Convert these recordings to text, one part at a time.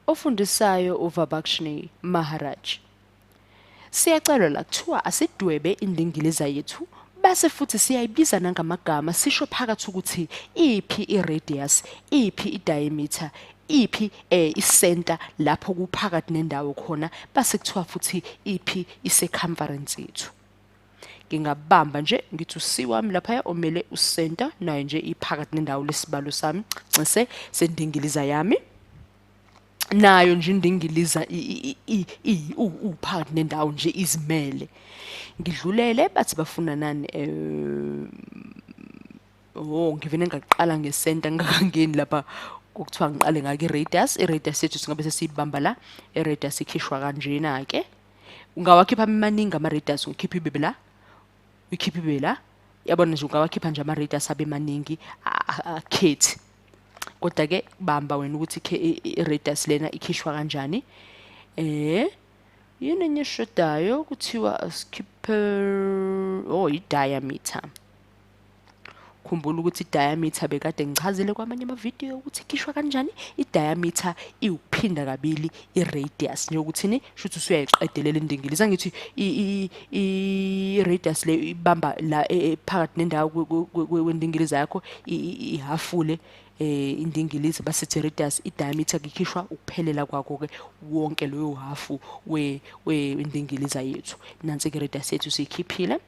Ofundisayo uVabakshni Maharaj. Siyacelwa la kuthiwa asidwebe indingiliza yethu base futhi siyayibiza nangamagama sisho phakathi ukuthi iphi i-radius, iphi i-diameter, iphi i-center lapho kuphakathi nendawo khona, base kuthiwa futhi iphi i-circumference yethu. Ngingabamba nje ngithi u-C wami laphaya omele u-center, nayo nje iphakathi nendawo lesibalo sami ncese sendingiliza yami. Nayo nje indingiliza uphakathi nendawo nje izimele. Ngidlulele, bathi bafuna nani? Oh, ngivele ngaqala ngesenta ngingakangeni lapha kokuthiwa ngiqale ngake i-radius. I-radius yethu singabe sesiyibamba la. I-radius ikhishwa kanjena-ke. Ungawakhipha maningi ama-radius, ukhiphe ibebe la, uyikhiphe ibe la, yabona nje, ungawakhipha nje ama-radius abe maningi, akhethi. Kodwa-ke bamba wena ukuthi i-radius lena ikhishwa kanjani. Yini enye eshodayo? Kuthiwa asikhiphe, oh, i-diameter. Khumbula ukuthi i-diameter bekade ngichazile kwamanye amavidiyo ukuthi ikhishwa kanjani. I-diameter iwukuphinda kabili i-radius, njengokuthini? Shuthi usuyayiqedelela indingiliza. Angithi i-radius le ibamba la phakathi nendawo kwendingiliza yakho, ihafule indingiliza, basithi radius. I-diameter kukhishwa ukuphelela kwakho-ke wonke loyo hafu wendingiliza yethu. Nansi-ke radius yethu siyikhiphile,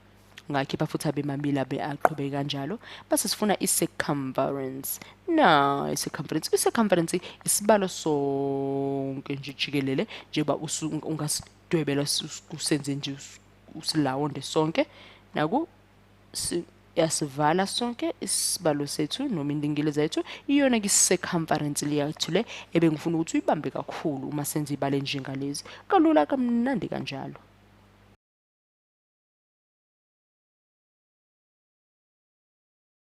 ngakhipha futhi abe mabili, abe aqhubeke kanjalo. Base sifuna i-circumference. Na i-circumference, i-circumference isibalo sonke nje jikelele, njengoba ungasidwebela usenze nje usilawonde sonke, naku yasivala sonke isibalo sethu noma indingiliza yethu. Iyona ke i-circumference leyethu le ebengifuna ukuthi uyibambe kakhulu uma senza ibalo enjengalezi, kalula kamnandi kanjalo.